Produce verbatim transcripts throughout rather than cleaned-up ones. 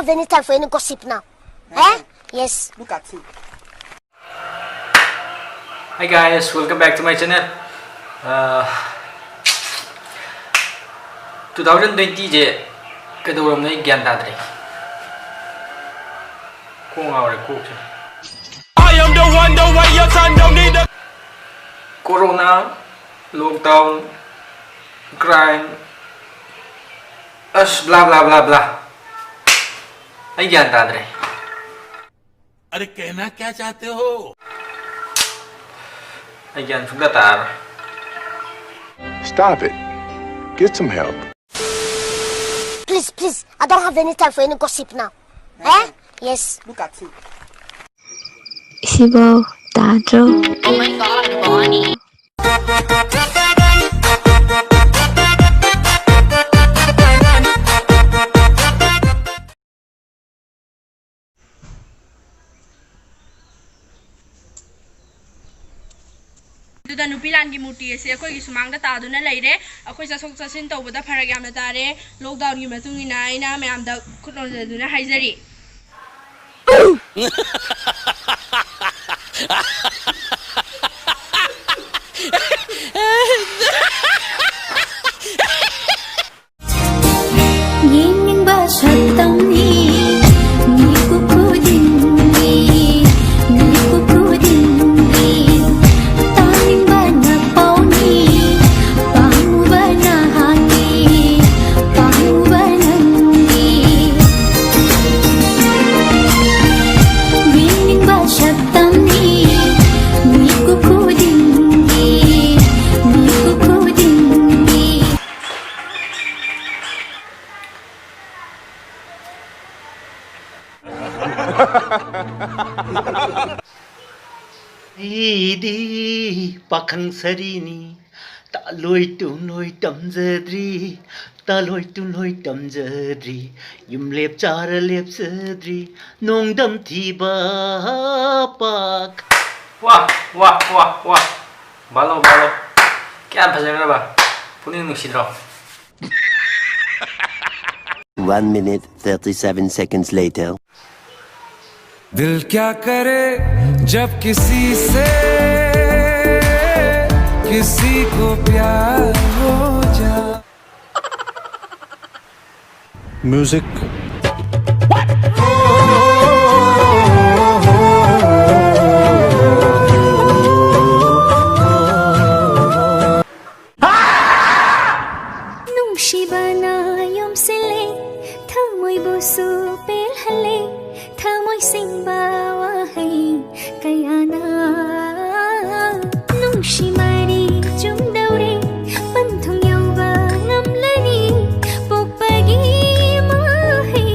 Any time for any gossip now. Eh? Yes. Look at him. Hi guys, welcome back to my channel. Uh, two thousand twenty ꯁꯦ ꯀꯩꯗꯧꯔꯕꯅꯣ ꯑꯩ ꯒ꯭ꯌꯥꯟ ꯇꯥꯗ꯭ꯔꯦ꯫ ꯀꯣꯛ ꯉꯥꯎꯔꯦ ꯀꯣꯛꯁꯦ꯫ I am the one, the way your son don't need a Corona, lockdown, crime, ꯑꯁ, blah blah blah blah. ꯑꯩ ꯒ꯭ꯌꯥꯟ ꯇꯥꯗ꯭ꯔꯦ꯫ अरे कहना क्या चाहते हो? ꯑꯩ ꯒ꯭ꯌꯥꯟ ꯁꯨꯡꯇꯥ ꯇꯥꯔꯔꯣꯏ꯫ Stop it. Get some help. Please, please, I don't have any time for any gossip now. Eh? Yes. Look at him. ꯁꯤꯕꯧ ꯇꯥꯗ꯭ꯔꯣ? Oh my God, Bonnie. ꯑꯗꯨꯗ ꯅꯨꯄꯤ ꯂꯥꯟꯒꯤ ꯃꯨꯔꯇꯤ ꯑꯁꯤ ꯑꯩꯈꯣꯏꯒꯤ ꯁꯨꯃꯥꯡꯗ ꯇꯥꯗꯨꯅ ꯂꯩꯔꯦ꯫ ꯑꯩꯈꯣꯏ ꯆꯠꯊꯣꯛ ꯆꯠꯁꯤꯟ ꯇꯧꯕꯗ ꯐꯔꯛ ꯌꯥꯝꯅ ꯇꯥꯔꯦ꯫ ꯂꯣꯛꯗꯥꯎꯟꯒꯤ ꯃꯇꯨꯡ ꯏꯟꯅ ꯑꯩꯅ ꯃꯌꯥꯝꯗ ꯈꯨꯠ ꯅꯣꯟꯖꯗꯨꯅ ꯍꯥꯏꯖꯔꯤ꯫ ꯌꯦꯡꯅꯤꯡꯕ ꯁꯛꯇꯝꯅꯤ ꯃꯤꯀꯨꯞ ꯈꯨꯗꯤꯡꯒꯤ, ꯃꯤꯀꯨꯞ ꯈꯨꯗꯤꯡꯒꯤ ꯇꯥꯅꯤꯡꯕꯅ ꯄꯥꯎꯅꯤ, ꯄꯥꯝꯃꯨꯕꯅ ꯍꯥꯡꯉꯤ, ꯄꯥꯝꯃꯨꯕ ꯅꯪꯒꯤ꯫ ꯌꯦꯡꯅꯤꯡꯕ ꯁꯛꯇꯝꯅꯤ ꯃꯤꯀꯨꯞ ꯈꯨꯗꯤꯡꯒꯤ, ꯃꯤꯀꯨꯞ ꯈꯨꯗꯤꯡꯒꯤ꯫ ꯑꯩꯗꯤ ꯄꯥꯈꯪ ꯁꯔꯤꯅꯤ, ꯇꯥꯂꯣꯏ ꯇꯨꯂꯣꯏ ꯇꯝꯖꯗ꯭ꯔꯤ, ꯇꯥꯂꯣꯏ ꯇꯨꯂꯣꯏ ꯇꯝꯖꯗ꯭ꯔꯤ, ꯌꯨꯝ ꯂꯦꯞ ꯆꯥꯔ ꯂꯦꯞꯆꯗ꯭ꯔꯤ, ꯅꯣꯡꯗꯝ ꯊꯤꯕ ꯄꯥꯛ꯫ ꯋꯥ, ꯋꯥ, ꯋꯥ, ꯋꯥ꯫ ꯕꯥꯂꯣ, ꯕꯥꯂꯣ꯫ ꯀꯌꯥꯝ ꯐꯖꯈ꯭ꯔꯕ? ꯄꯨꯛꯅꯤꯡ ꯅꯨꯡꯁꯤꯗ꯭ꯔꯣ? One minute, thirty-seven seconds later. दिल क्या करे जब किसी से किसी को प्यार हो जा। Music. ꯅꯨꯡꯁꯤꯕꯅ ꯌꯣꯝꯁꯤꯜꯂꯦ, ꯊꯃꯣꯏꯕꯨꯁꯨ ꯄꯦꯜꯍꯜꯂꯦ, ꯊꯃꯣꯏ ꯁꯦꯡꯕ ꯋꯥꯍꯩ ꯀꯌꯥꯅ꯫ ꯅꯨꯡꯁꯤ ꯃꯔꯤ ꯆꯨꯝꯗꯧꯔꯦ, ꯄꯟꯊꯨꯡ ꯌꯧꯕ ꯉꯝꯂꯅꯤ, ꯄꯣꯛꯄꯒꯤ ꯃꯍꯩ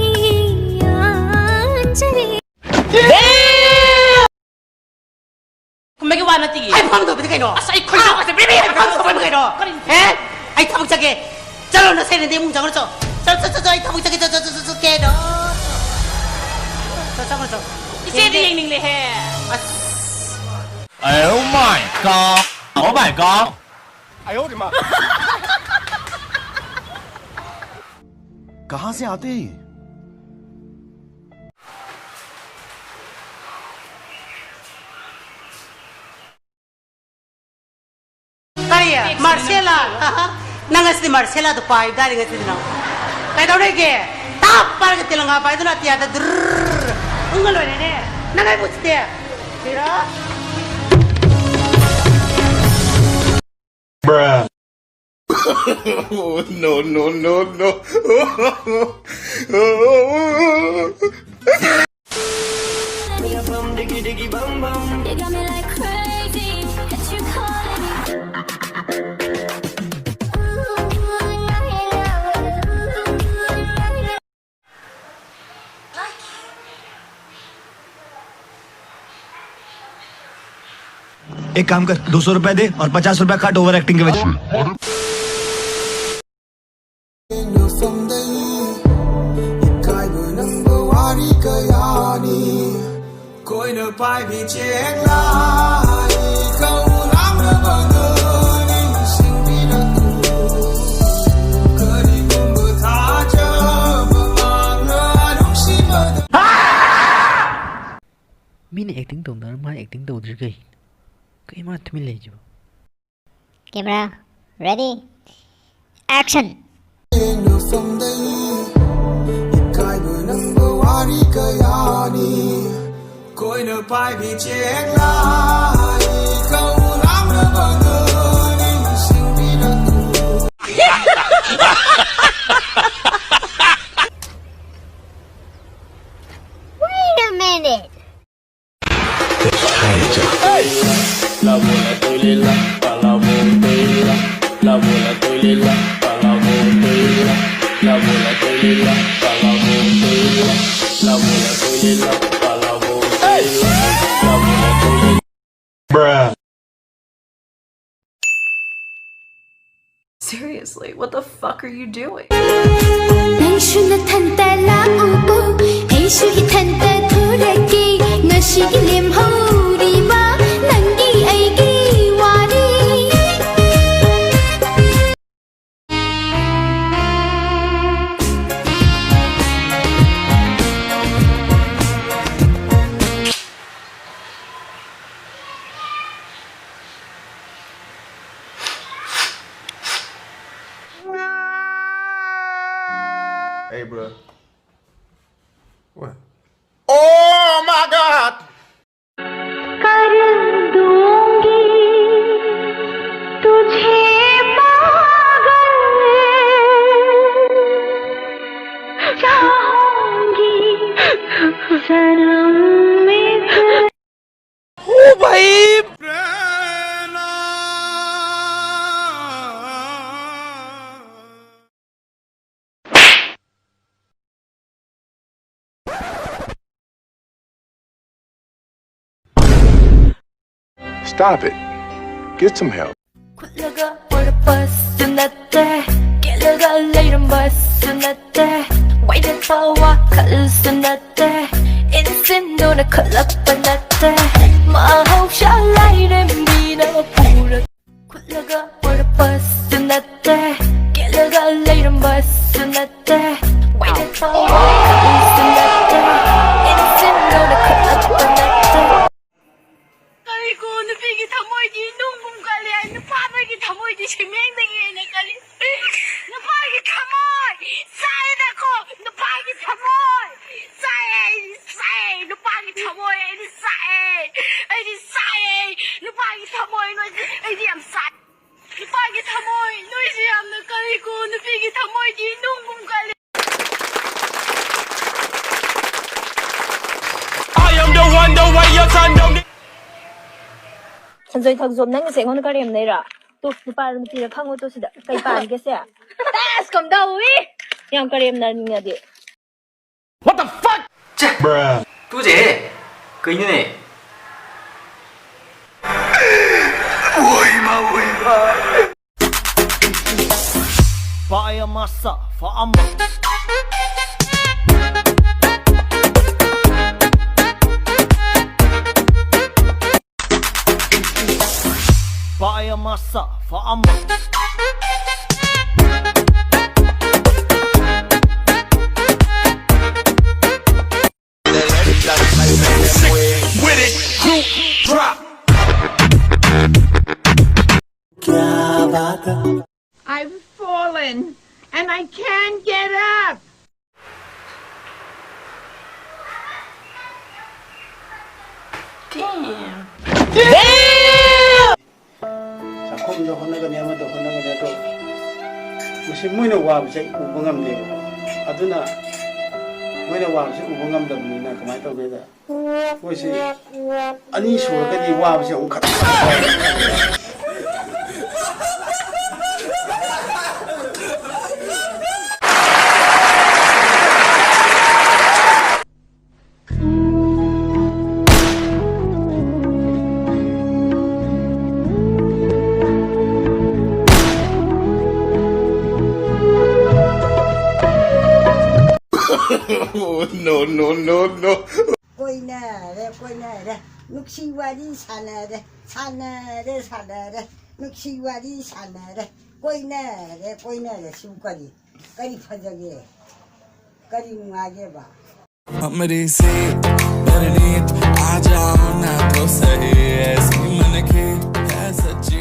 ꯌꯥꯟꯖꯔꯦ꯫ ꯀꯨꯝꯕꯒꯤ ꯋꯥ ꯅꯠꯇꯤꯌꯦ꯫ ꯑꯩ ꯐꯝꯗꯕꯗꯤ ꯀꯩꯅꯣ? ꯑꯁ, ꯑꯩ ꯈꯣꯏꯗꯧ ꯒꯁꯦ ꯕ꯭ꯔꯤ ꯕ꯭ꯔꯤ ꯑꯩ ꯐꯝꯗꯕꯗꯤ ꯀꯩꯅꯣ? ꯀꯔꯤꯅꯣ? ꯍꯦ? ꯑꯩ ꯊꯕꯛ ꯆꯠꯀꯦ꯫ ꯆꯠꯂꯣ, ꯅꯁꯦꯟꯅꯗꯤ ꯏꯃꯨꯡ ꯆꯪꯉꯨꯔꯣ, ꯆꯣ꯫ ꯆꯠ, ꯆꯠ, ꯆꯠ, ꯆꯠ, ꯑꯩ ꯊꯕꯛ ꯆꯠꯀꯦ꯫ ꯆꯠ, ꯆꯠ, ꯆꯠ, ꯆꯠ, ꯆꯠ, ꯀꯩꯅꯣ? ꯆꯠ, ꯆꯪꯉꯨꯔꯣ, ꯆꯣ꯫ ꯏꯆꯦꯗꯤ ꯌꯦꯡꯅꯤꯡꯂꯦꯍꯦ꯫ ꯑꯁ꯫ Oh my God. Oh my God. कहाँ से आते हैं ये? ꯀꯔꯤ? ꯃꯥꯔꯁꯦꯂꯥ? ꯅꯪ ꯉꯁꯤꯗꯤ ꯃꯥꯔꯁꯦꯂꯥꯗꯣ ꯄꯥꯏꯕ ꯇꯥꯔꯦ ꯉꯁꯤꯗꯤ ꯅꯪ꯫ ꯀꯩꯗꯧꯔꯦꯒꯦ? ꯇꯥꯞ ꯄꯥꯏꯔꯒ ꯇꯦꯂꯪꯒꯥ ꯄꯥꯏꯗꯨꯅ ꯑꯇꯤꯌꯥꯗ ꯗ꯭ꯔꯔ ꯎꯪꯉ ꯂꯣꯏꯔꯦꯅꯦ꯫ ꯅꯪ ꯑꯩꯕꯨ ꯎꯁꯤꯇꯦ? ꯁꯤꯔꯥ? Bruh. No, no, no, no. You got me like crazy, that you calling me. एक काम कर, दो सौ रुपए दे और पचास रुपए काट ओवर एक्टिंग के वजह। ꯃꯤꯅ ꯑꯦꯛꯇꯤꯡ ꯇꯧꯅꯔ ꯃꯥ ꯑꯦꯛꯇꯤꯡ ꯇꯧꯗ꯭ꯔꯤ ꯀꯩ? ꯀꯩ ꯃꯥ ꯇꯨꯃꯤꯟ ꯂꯩꯁꯤꯕꯣ? Camera, ready, action. ꯏꯀꯥꯏꯕ ꯅꯪꯕ ꯋꯥꯔꯤ ꯀꯌꯥꯅꯤ꯫ ꯀꯣꯏꯅ ꯄꯥꯏꯕꯤ ꯆꯦꯛꯂꯥꯏ ꯀꯧ ꯂꯥꯡꯅꯕꯗ ꯅꯤꯡꯁꯤꯡꯕꯤꯔꯛꯎ꯫ Wait a minute. Bruh. Seriously, what the fuck are you doing? ꯅꯪꯁꯨ ꯅꯊꯟꯇ ꯂꯥꯛꯎꯀꯣ, ꯑꯩꯁꯨ ꯏꯊꯟꯇ ꯊꯣꯔꯛꯀꯦ꯫ ꯉꯁꯤꯒꯤ ꯂꯦꯝꯍꯧꯔꯤꯕ ꯅꯪꯒꯤ ꯑꯩꯒꯤ ꯋꯥꯔꯤ꯫ Hey, bro. What? Oh my God! कर दूंगी तुझे पागल, चाहूंगी सनम मैं। ओ भाई! Stop it. Get some help. ꯈꯨꯠꯂꯒ ꯄꯣꯔꯛꯄꯁꯨ ꯅꯠꯇꯦ, ꯀꯦꯜꯂꯒ ꯂꯩꯔꯝꯕꯁꯨ ꯅꯠꯇꯦ, ꯋꯥꯏꯗꯠꯄ ꯋꯥꯈꯜꯁꯨ ꯅꯠꯇꯦ, ꯏꯟꯁꯤꯟꯗꯨꯅ ꯈꯜꯂꯛꯄ ꯅꯠꯇꯦ, ꯃꯍꯧꯁꯥ ꯂꯥꯏꯔꯦꯝꯕꯤꯅ ꯄꯨꯔꯛ ꯈꯨꯠꯂꯒ ꯄꯣꯔꯛꯄꯁꯨ ꯅꯠꯇꯦ, ꯀꯦꯜꯂꯒ ꯂꯩꯔꯝꯕꯁꯨ ꯅꯠꯇꯦ, ꯋꯥꯏꯗꯠꯄ ꯋꯥꯈꯜꯁꯨ ꯅꯠꯇꯦ, ꯏꯟꯁꯤꯟꯗꯨꯅ ꯈꯜꯂꯛꯄ ꯅꯠꯇꯦ꯫ ꯑꯩꯗꯤ ꯆꯥꯏꯌꯦ꯫ ꯅꯨꯄꯥꯒꯤ ꯊꯃꯣꯏ ꯅꯣꯏꯁꯦ ꯑꯩꯗꯤ ꯌꯥꯝ ꯆꯥꯏ꯫ ꯅꯨꯄꯥꯒꯤ ꯊꯃꯣꯏ ꯅꯣꯏꯁꯦ ꯌꯥꯝꯅ ꯀꯜꯂꯤꯀꯣ꯫ ꯅꯨꯄꯤꯒꯤ ꯊꯃꯣꯏꯗꯤ ꯅꯨꯡꯒꯨꯝ ꯀꯜꯂꯤ꯫ I am the one, the way your son don't need. Sanjoy ꯊꯧꯖꯣꯝ, ꯅꯪꯒꯤꯁꯦ ꯑꯩꯉꯣꯟꯗ ꯀꯔꯦꯝꯅꯩꯔꯥ? ꯇꯨ, ꯅꯨꯄꯥꯔ ꯅꯨꯄꯤꯔ ꯈꯪꯉꯣ ꯇꯨ ꯁꯤꯗ꯫ ꯀꯩ ꯄꯥꯟꯒꯦ ꯁꯦ? ꯑꯁ, ꯀꯝꯗꯧꯏ? ꯌꯥꯝ ꯀꯔꯦꯝꯅꯅꯤꯡꯉꯗꯤ꯫ What the fuck? ꯆꯦ! ꯇꯨꯖꯦ! ꯀꯩꯅꯣꯅꯦ? Buy a massa for a month. Buy a massa for a month. With it, group drop. क्या बात है। I've fallen and I can't get up. Damn. ꯆꯥꯛꯈꯨꯝꯗ ꯍꯣꯠꯅꯒꯅꯤ, ꯑꯃꯗ ꯍꯣꯠꯅꯒꯅꯤ, ꯑꯗꯣ ꯃꯁꯤ ꯃꯣꯏꯅ ꯋꯥꯕꯁꯦ ꯑꯩ ꯎꯕ ꯉꯝꯗꯦꯕ꯫ ꯑꯗꯨꯅ ꯃꯣꯏꯅ ꯋꯥꯕꯁꯦ ꯎꯕ ꯉꯝꯗꯕꯅꯤꯅ ꯀꯃꯥꯏꯅ ꯇꯧꯒꯦꯗ, ꯃꯣꯏꯁꯤ ꯑꯅꯤ ꯁꯨꯔꯒꯗꯤ ꯋꯥꯕꯁꯦ ꯑꯃꯨꯛ ꯈꯛ No, no, no, no. ꯀꯣꯏꯅꯔꯦ, ꯀꯣꯏꯅꯔꯦ, ꯅꯨꯡꯁꯤ ꯋꯥꯔꯤ ꯁꯥꯟꯅꯔꯦ, ꯁꯥꯟꯅꯔꯦ, ꯁꯥꯟꯅꯔꯦ, ꯅꯨꯡꯁꯤ ꯋꯥꯔꯤ ꯁꯥꯟꯅꯔꯦ, ꯀꯣꯏꯅꯔꯦ, ꯀꯣꯏꯅꯔꯦ꯫ ꯁꯤꯕꯨ ꯀꯔꯤ, ꯀꯔꯤ ꯐꯖꯒꯦ? ꯀꯔꯤ ꯅꯨꯡꯉꯥꯏꯒꯦꯕ? अमरी से परनीत आ जाओ ना तो सही, ऐसी मन की है सच्ची।